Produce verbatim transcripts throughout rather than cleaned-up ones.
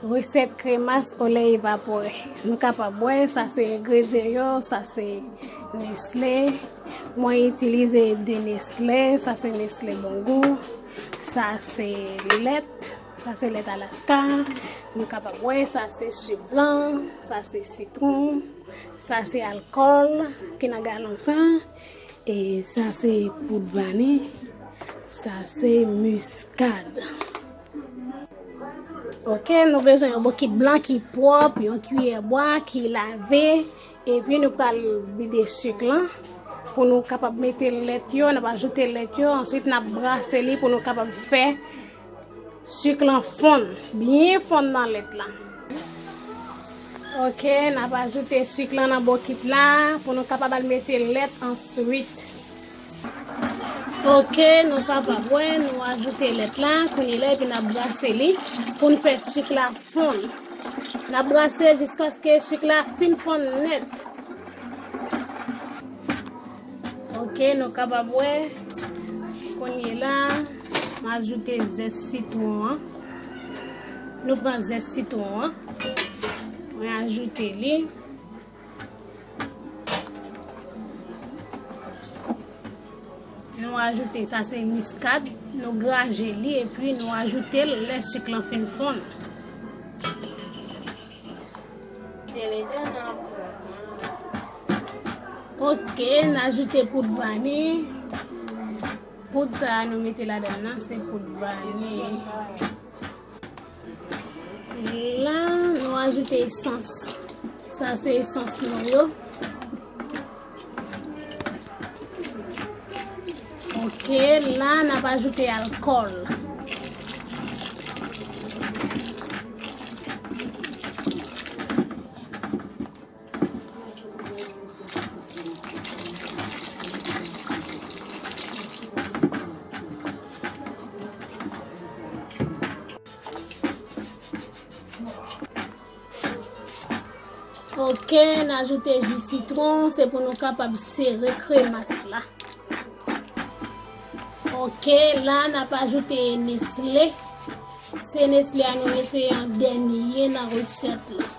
Resèt kremas o lè evapore. Nou kapab wè, sa se engredyan yo, sa se Nestlé. Mwen itilize de Nestlé, sa se Nestlé Bon Goût. Sa se lèt, sa se lèt Alaska. Nou kapab wè, sa se sik blan, sa se sitwon, sa se alkòl ki nan galon sa. E sa se poud vani, sa se miskad. Oke, nou bezwen yon bokit blan ki pwòp, yon kiyè bwa ki lave, epi nou pral vide sik lan pou nou kapab mete lèt yo, n ap ajoute lèt yo, answit n ap brase li pou nou kapab fè sik lan fonn, byen fonn nan lèt la. Oke, n ap ajoute sik lan nan bokit la pou nou kapab al mete lèt answit. Oke, nou kapab wè, nou ajoute lèt la, kounye la, epi n ap brase li pou n fè sik la fonn. N ap brase jiskaske sik la fin fonn nèt. Oke, nou kapab wè, kounye la, m ajoute zès sitwon an. Nou pran zès sitwon an, mwen ajoute li. Nou ajoute, sa se miskad, nou graje li epi nou ajoute l lè sik lan fin fonn. Oke, n ajoute poud vani. Poud sa a nou mete ladan l lan, se poud vani. La, nou ajoute esans. Sa se esans nou yo. Oke, la, n ap ajoute alkòl. Oke, n ajoute ji sitwon, se pou nou kapab sere kremas la. Oke, la n ap ajoute Nestlé. Se Nestlé a nou mete an dènye nan resèt la.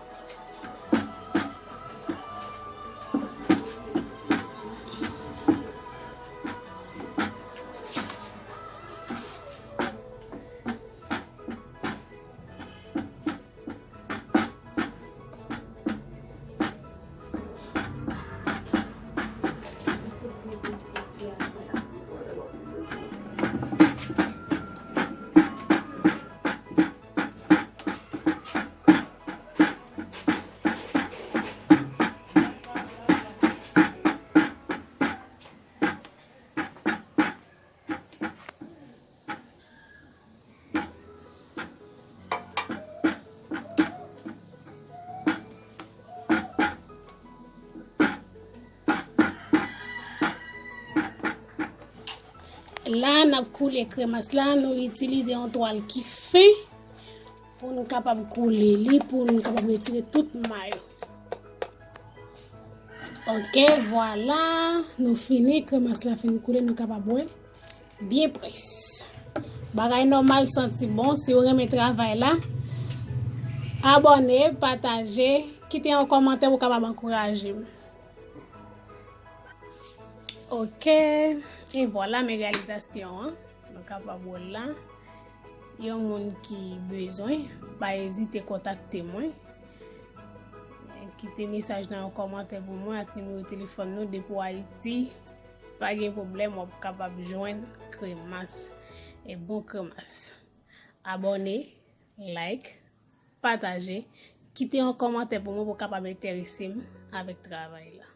La, n ap koule kremas la, nou itilize yon twal ki fen pou n kapab koule li, pou n kapab retire tout may yo. Oke, vwala, nou fini, kremas la fin koule, nou kapab wè. Byen près. Bagay nòmal santi bon. Si w renmen travay la, abòne, pataje, kite yon kòmantè pou w kapab ankouraje m. Oke, e vwala men reyalizasyon an. Nou kapab wè l la. Yon moun ki bezwen, pa ezite kontakte mwen. Kite mesaj nan yon kòmantè pou mwen ak nimewo telefòn nou depi w Ayiti. Pa gen pwoblèm, w ap kapab jwenn kremas. E bon kremas. Abòne, like, pataje, kite yon kòmantè pou mwen pou w kapab enterese m avèk travay la.